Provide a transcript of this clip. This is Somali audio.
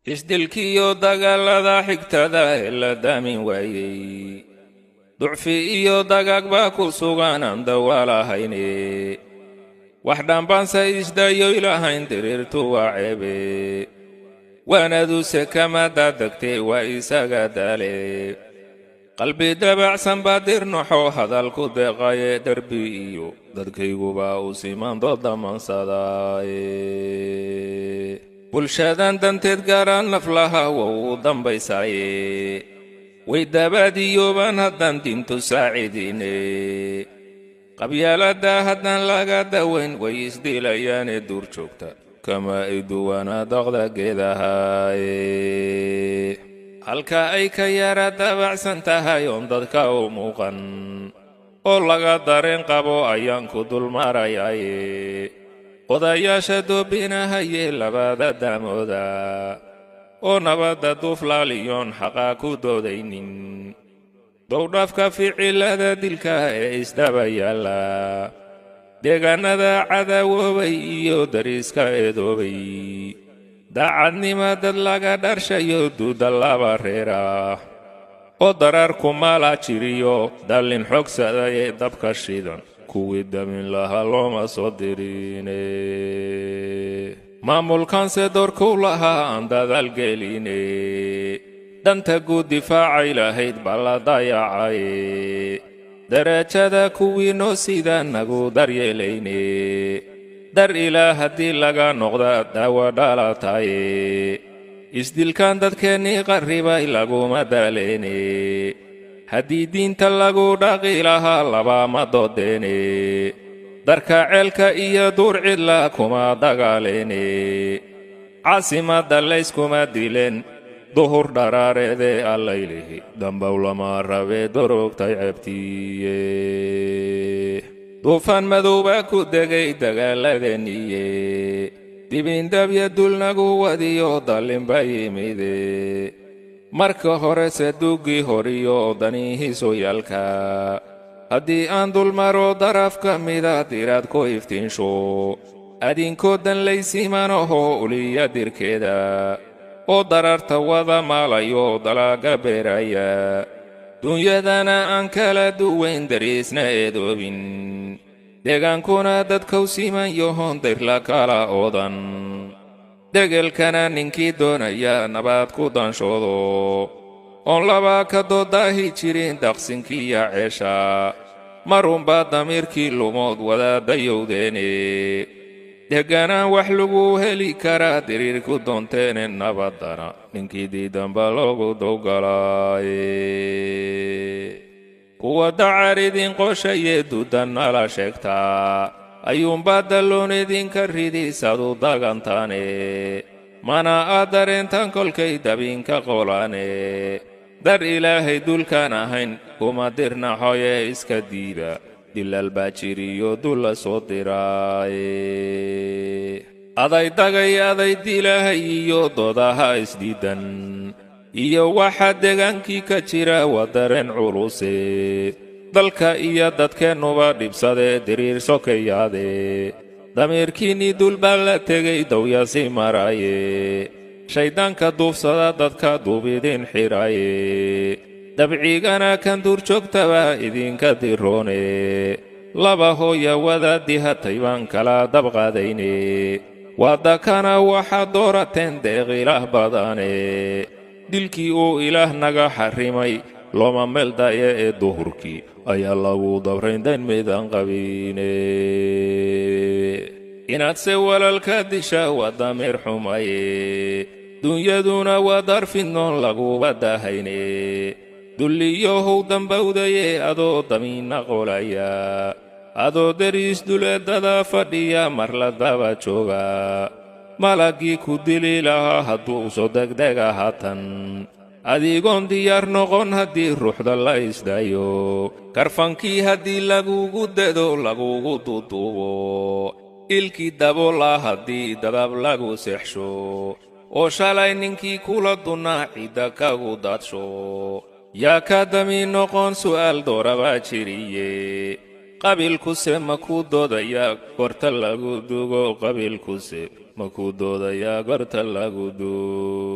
Isdilkiiyo dagaalada xigtada ee la daamin waayey, ducfi iyo dagaag baa ku sugan aan dawaalahayne. Wax dhambaanse isdayo ilahayn, diriirtu waa ceebe, waanaduse kama daadegtee waa isaga daale. Qalbi dabacsan baa dirnaxo hadalku deeqaye, derbi iyo dadkayguba u siman dood damansadaaye. Bulshadan danteed gaaraan naflaha wa u dambaysaaye, way dabaadiyoobaan haddaan diintu saacidine. Qabyaalada haddaan laga dawayn way isdilayaane, duur joogta kama ay duwana daqda geedahaaye. Halka ay ka yara dabacsan tahay oon dadka u muuqan oo laga dareen qabo ayaan ku dulmarayaaye, odayaasha doobinahaye labada daamooda oo nabadda duuflaaliyoon xaqaa ku doodaynin, dowdhaafka ficilada dilka ee isdaba yaalla, deegaanada cadawoobay iyo dariiska eedoobay, daacadnima dad laga dharshayo duuda laba reerah oo daraarku mala jiriyo dallin xogsadaye, dabka shidan kuwii damin lahaa looma soo dirine. Maamulkanse doorkuu lahaa aan dadaalgeline, danta guud difaacay lahayd baa la dayacaye. Darajada kuwii noo sida nagu daryeelayne, dar ilaah haddii laga noqda daawa dhalataye. Isdilkan dadkeennii qarribay laguma daaleyne, haddii diinta lagu dhaqi lahaa labama doodeene. Darka ceelka iyo duur cidla kuma dagaaleyne, caasimadda layskuma dileen duhur dharaareedee. Allaylihi dambow lama rabee dorogtay ceebtiiye. Duufaan madowbaa ku degay dagaaladeenniye, dibindabya dulnagu wadiyo dallinba yimide. Marka horese duggii horiyo danihiisu yaalka haddii aan dulmaro daraf ka mida diraad ku iftiinsho, adinkoo dan laysimanaho uliya dirkeeda oo dararta wada maalayo dalaaga beeraya, dunyadana aan kala duwayn dariisna eedoobin, deegaankuna dadkow siman yahoon dayrla kala oodan, degelkana ninkii doonaya nabaad ku danshoodo oon laba ka doodaahi jirin daqsinkiiya ceesha, marunbaa damiirkii lumood wadaadayowdeene. Deganaan wax lagu heli karaa diriir ku doonteene, nabaddana ninkii diidanba loogu dowgalaaye. Kuwa dacar idin qoshayee duudanna la sheegtaa ayuunbaa dalloon idinka ridiisadu dagantaane, mana aad dareentaan kolkay dabinka qolaane. Dar ilaahay dulkaan ahayn kuma dirnaxoye, iska diida dilaal baa jiriyo dulla soo diraaye. Aday dagay aday dilahay iyo doodaha isdiidan iyo waxa degaankii ka jira waa dareen culuse, dalka iyo dadkeennuba dhibsadee diriir sokayaade. Damiirkiinnii dul baa la tegay dawyasi maraaye, shayddaanka duufsada dadka duub idin xidhaaye, dabcigana kan duurjoogtaba idinka diroone. Laba hooya wadaadihatay baan kala dabqaadayne, waddakana waxaad doorateen deeq ilaah badane. Dilkii uu ilaah naga xarrimay looma meel daya ee duhurkii ayaa lagu dabrayn dayn midaan qabiine. Inaadse walaalka disha waa damiir xumaye, dunyaduna waa darfidnoon laguba dahayne. Dulliyohow dambowdaye adoo damiinna qolaya, adoo deriis duleedada fadhiya mar la daba jooga, malaggii ku dili lahaa hadduu soo degdega haatan, adigoon diyaar noqon haddii ruuxda la isdayo, karfankii haddii lagugu dedo lagugu duuduubo, ilkii daboola haddii dadab lagu seexsho, oo shalay ninkii kula dunnaa cidda kagu daadsho, yaa ka dami noqon su'aal doorabaa jiriye? Qabiilkuse ma ku doodayaa gorta lagu dugo? Qabiilkuse ma ku doodayaa gorta lagu dugo?